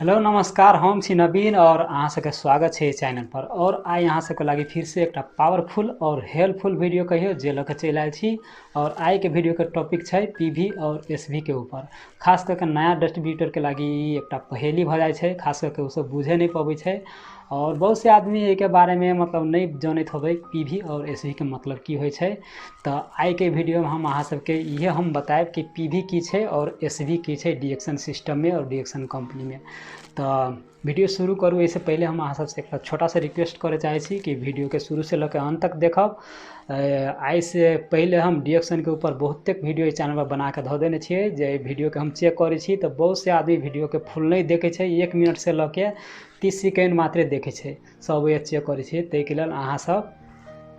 Hello नमस्कार, हम छी नवीन और अहाँ सबके स्वागत छै चैनल पर। और आइ अहाँ सबके लागि फिर से एकटा पावरफुल और हेल्पफुल वीडियो कहियो जे लऽ के चलि आयल छी। और आइ के वीडियो के टॉपिक छै पीवी और एसवी के ऊपर। खास कऽ के नया डिस्ट्रीब्यूटर के लागि ई एकटा पहेली भऽ जाइ छै, खास कऽ के ओ सब बुझे नहि पबै छै। और बहुत से आदमी एहिके बारेमे मतलब नहि जनैत होबै पीवी और एसवी के मतलब की होइ छै। तऽ आइके वीडियोमे हम अहाँ सबके इहे हम बतायब कि पीवी की छै और एसवी की छै डीएक्सन सिस्टममे और डीएक्सन कंपनीमे। तऽ वीडियो शुरू करू एहिसँ पहिले हम अहाँ सबसँ एकटा छोटा सा रिक्वेस्ट करऽ चाहै छी कि वीडियोके शुरूसँ लऽ के अन्त तक देखब। आइसँ पहिले हम डीएक्सनके ऊपर बहुतेक वीडियो एहि चैनलपर बना कऽ धऽ देने छियै, जे वीडियोके हम चेक करै छी तऽ बहुत से आदमी वीडियोके फुल नहि देखै छै, 1 मिनटसँ लऽ के 30 सेकेंड मात्रे देखै छै, सब वएह चेक करै छियै। ताहिके लेल अहाँ सब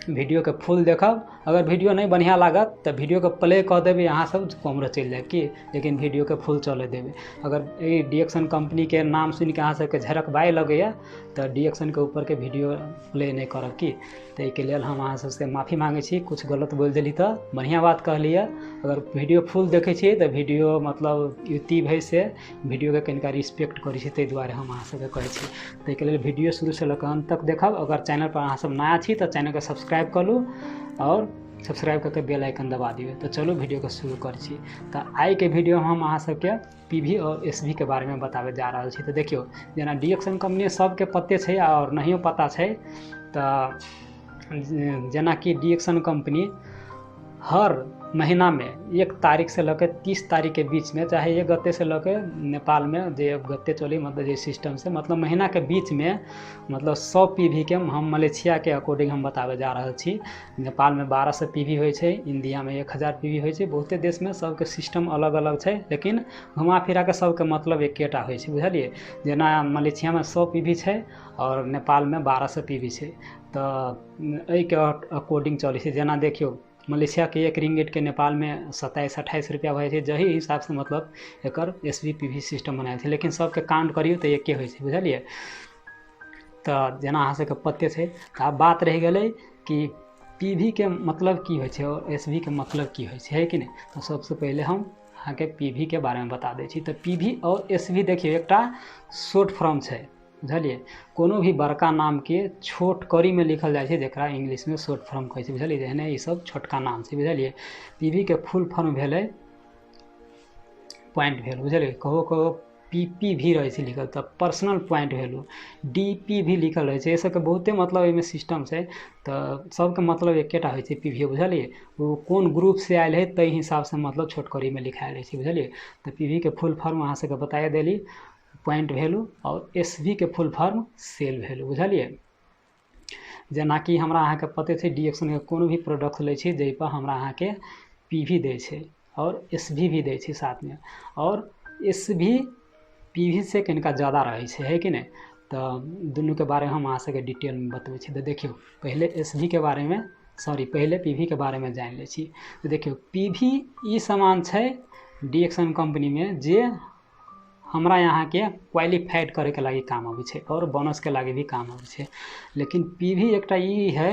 वीडियोके फुल देखब। अगर वीडियो नहि बढ़िआँ लागत तऽ वीडियोके प्ले कऽ देबै, अहाँ सब कमरो चलि जायब की, लेकिन वीडियोके फुल चलै देबै। अगर एहि डीएक्सन कंपनीके नाम सुनिके अहाँ सबके झरकबाइ लगैए तऽ डीएक्सनके ऊपरके वीडियो प्ले नहि करब की। ताहिके लेल हम अहाँ सबसँ माफी माँगै छी, किछु गलत बोलि देली तऽ बढ़िआँ बात कहलियै। अगर वीडियो फुल देखै छियै तऽ वीडियो मतलब युति भइ से वीडियोके कनिका रिस्पेक्ट करै छी, ताहि दुआरे हम अहाँ सबके कहै छी। ताहिके लेल वीडियो शुरूसँ लऽ कऽ अन्त तक देखब। अगर चैनलपर अहाँ सब नया छी तऽ चैनलके सब्सक्राइब कऽ लू और सब्सक्राइब कऽ के बेल आइकन दबा दियौ। तऽ चलू वीडियोके शुरू करै छी। तऽ आइके वीडियो हम अहाँ सबके पीवी और एसवी के बारेमे बताबै जा रहल छी। तऽ देखियौ, जेना डीएक्सन कंपनी सबके पते छै और नहियो पता छै, तऽ जेनाकि डीएक्सन कंपनी हर महीनामे 1 तारीख से लऽ के 30 तारीख के बीच में, चाहे 1 गते से लऽ के नेपाल में जे गते चली, मतलब जे सिस्टम से, मतलब महीना के बीच में, मतलब 100 पीवी के हम मलेशिया के अकॉर्डिंग हम बताबै जा रहल छी। नेपाल में 1200 पीवी होइ छै, इंडिया में 1000 पीवी होइ छै। बहुते देश में सबके सिस्टम अलग अलग छै, लेकिन घुमा फिरा के सबके मतलब एकेटा होइ छै, बुझलियै। जेना मलेशिया में 100 पीवी छै और नेपाल में 1200 पीवी छै, तऽ एहिके अकॉर्डिंग चलै छै। जेना देखियौ, मलेशियाके 1 रिंगिटके नेपालमे 27-28 रुपैआ भऽ जाइ छै, जाहि हिसाबसँ मतलब एकर S V P V system बनायल छै, लेकिन सबके काउंट करियौ तऽ एके होइ छै, बुझलियै। तऽ जेना अहाँ सबके पते छै। तऽ आब बात रहि गेलै कि पी वी के मतलब की होइ छै और एस वी के मतलब की होइ छै, है कि नहि। तऽ सबसँ पहिले हम अहाँके पी वी के बारेमे बता दै छी। तऽ पी वी और एस वी देखियौ एकटा शॉर्ट फॉर्म छै, बुझलियै। कोनो भी बड़का नामके छोट कड़ीमे लिखल जाइ छै, जकरा इंग्लिशमे शॉर्ट फॉर्म कहै छै, बुझलियै। जेहने ई सब छोटका नाम छै, बुझलियै। पी वी के फुल फॉर्म भेलै पॉइंट वैल्यू, बुझलियै। कहो कहो पी पी भी रहै छै लिखल, तऽ personal point value, D P भी लिखल रहै छै। एहि सबके बहुते मतलब एहिमे सिस्टम छै, तऽ सबके मतलब एकेटा होइ छै पी वी, बुझलियै। ओ कोन ग्रुपसँ आयल है ताहि हिसाबसँ मतलब छोट कड़ीमे लिखायल रहै छै, बुझलियै। तऽ पी वी के फुल फॉर्म अहाँ सबके बताए देली, पॉइंट वैल्यू, और एस वी के फुल फॉर्म सेल वैल्यू, बुझलियै। जेनाकि हमरा अहाँके पते छै, डी एक्सन के कोनो भी प्रोडक्ट लै छी जाहिपर हमरा अहाँके पी वी दै छै और एस वी भी दै छै साथमे, और एस वी पी वी से कनिका ज्यादा रहै छै, है कि नहि। तऽ दुनूके बारेमे हम अहाँ सबके डिटेलमे बतबै छी। तऽ देखियौ, पहिले एस वी के बारेमे, सॉरी, पहिले पी वी के बारेमे जानि लै छी। तऽ देखियौ, पी वी ई सामान छै डी एक्सन कंपनीमे जे हमरा यहाँके क्वालिफाइड करैके लागि काम अबै छै और बोनसके लागि भी काम अबै छै। लेकिन पी वी एकटा ई है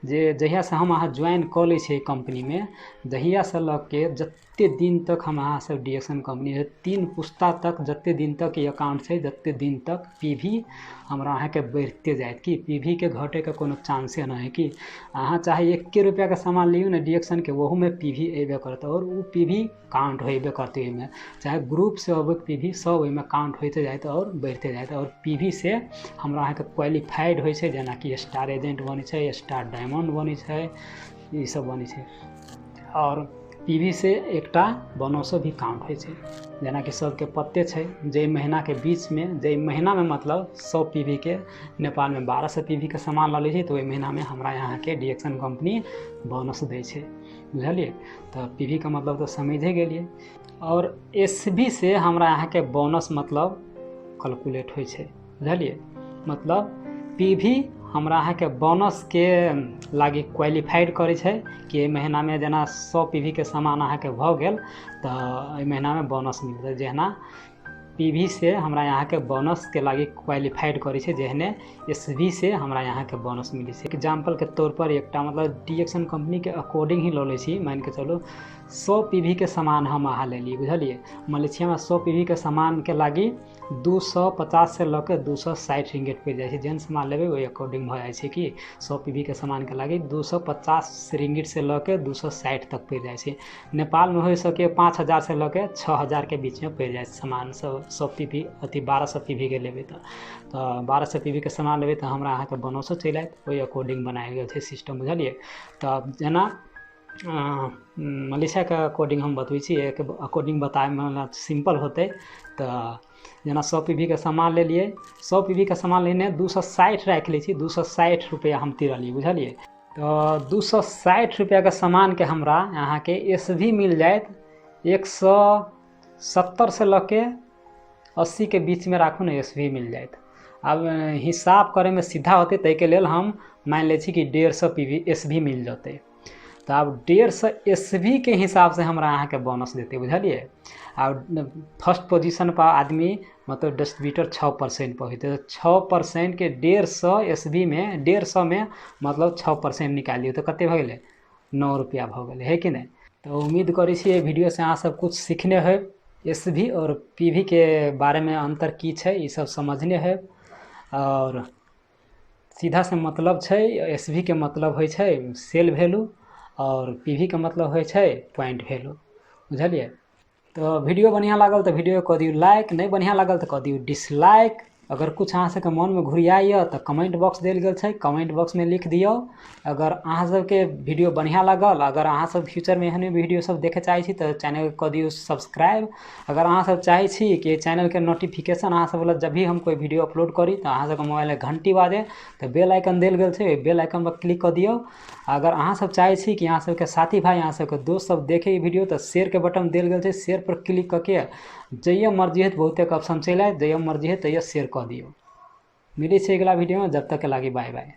जे जहियासँ हम अहाँ ज्वाइन कऽ लै छियै कम्पनीमे, जहियासँ लऽ के जते दिन तक हम अहाँ सब डी एक्सन कम्पनी है, 3 पुस्ता तक जते दिन तक ई अकाउंट छै, जते दिन तक पी वी हमरा अहाँके बढ़िते जायत। कि पी वी के घटैके कोनो चांसे नहि है। कि अहाँ चाहे 1 रुपैआके सामान लियौ ने डी एक्सनके, ओहूमे पी वी अयबे करत और ओ पी वी काउंट होइबे करतै ओहिमे, चाहे ग्रुप से अबै पी वी सब ओहिमे काउंट होइते जायत और बढ़िते जायत। और पी वी से हमरा अहाँके क्वालिफाइड होइ छै, जेनाकि स्टार एजेंट बनै छै, स्टार डायमंड बनै छै, ई सब बनै छै। और पी वी से एकटा बोनसो भी काउंट होइ छै, जेनाकि सबके पते छै जाहि महीनाके बीचमे, जाहि महीनामे मतलब 100 पी वी के नेपालमे 1200 पी वी के सामान लऽ लै छै, तऽ ओहि महीनामे हमरा यहाँके डी एक्सन कम्पनी बोनस दै छै, बुझलियै। तऽ पी वी के मतलब तऽ समझे गेलियै। और एस वी से हमरा अहाँके बोनस मतलब कैलकुलेट होइ छै, बुझलियै। मतलब पी वी हमरा अहाँके बोनसके लागि क्वालिफाइड करै छै कि एहि महीनामे जेना 100 पी वी के सामान अहाँके भऽ गेल तऽ एहि महीनामे बोनस मिलतै। जेना पी वी से हमरा यहाँके बोनसके लागि क्वालिफाइड करै छै, जेहने एस वी से हमरा यहाँके बोनस मिलै छै। एग्जाम्पलके तौर पर एकटा मतलब डी एक्सन कम्पनीके अकॉर्डिंग ही लऽ लै छी, मानिके चलू 100 पीवीके सामान हम अहाँ लेलियै, बुझलियै? मलेशियामे 100 पीवीके सामानके लागि 250 से लऽ के 260 रिंगेट पड़ि जाइ छै। जेहन सामान लेबै, ओहि अकॉर्डिंग भऽ जाइ छै कि 100 पीवीके सामानके लागि 250 रिंगिटसँ लऽ के 260 तक पड़ि जाइ छै। नेपालमे होइ सकैए 5000सँ लऽ के 6000के बीचमे पड़ि जाइ छै सामान सब 100 पीवी, अथी 1200 पीवीके लेबै तऽ। 1200 पीवीके सामान लेबै तऽ हमरा अहाँके बोनसो चलि आयत। ओहि अकॉर्डिंग बनायल गेल छै सिस्टम, बुझलियै? तऽ जेना मलेशियाके अकॉर्डिंग हम बतबै छी, एहिके अकॉर्डिंग बताबैमे सिम्पल होतै। तऽ जेना 100 पीवीके सामान लेलियै, 100 पीवीके सामान लेने 260 राखि लै छी, 260 रुपैआ हम तिरलियै, बुझलियै? तऽ 260 रुपैआके सामानके हमरा अहाँके एस भी मिल जायत 170सँ लऽ के 80के बीचमे राखू ने, एस भी मिल जायत। आब हिसाब करैमे सीधा होतै, ताहिके लेल हम मानि लै छी कि 150 पी वी एस भी मिल जेतै। तऽ आब 150 एस भी के हिसाबसँ हमरा अहाँके बोनस देतै, बुझलियै? आब फर्स्ट पोजिशन पर आदमी, मतलब डिस्ट्रीब्यूटर, 6% पर होतै। 6%के 150 एस भी मे, 150मे मतलब 6% निकालि दियौ तऽ कते भऽ गेलै? 9 रुपैआ भऽ गेलै, है कि नहि? तऽ उम्मीद करै छी एहि वीडियोसँ अहाँ सब कुछ सीखने होब। एस भी आओर पी वी के बारेमे अन्तर की छै, ई सब समझने होब। आओर सीधा से मतलब छै, एस भी के मतलब होइ छै सेल वैल्यू आओर पी वी के मतलब होइ छै पॉइंट वैल्यू, बुझलियै? तऽ वीडियो बढ़िआँ लागल तऽ वीडियो कऽ दियौ लाइक, नहि बढ़िआँ लागल तऽ कऽ दियौ डिसलाइक। अगर कुछ अहाँ सबके मोनमे घुरियाइए तऽ कमेंट बॉक्स देल गेल छै, कमेंट बॉक्समे लिख दियौ। अगर अहाँ सबके वीडियो बढ़िआँ लागल, अगर अहाँ सब फ्यूचरमे एहने वीडियो सब देखै चाहै छी तऽ चैनल कऽ दियौ सब्सक्राइब। अगर अहाँ सब चाहै छी कि चैनलके नोटिफिकेशन अहाँ सब लग जब भी हम कोइ वीडियो अपलोड करी तऽ अहाँ सबके मोबाइलमे घंटी बाजे, तऽ बेल आइकन देल गेल छै, बेल आइकन पर क्लिक कऽ दियौ। अगर अहाँ सब चाहै छी कि अहाँ सबके साथी भाई, अहाँ सबके दोस्त सब देखे ई वीडियो, तऽ शेयरके बटन देल गेल छै, शेयर पर क्लिक कऽ के जहिया मर्जी है, बहुते ऑप्शन चलि आयत, जहिया मर्जी है तहिया शेयर कऽ दियौ। मिलै छै अगिला वीडियोमे, जब तकके लागि बाय बाय।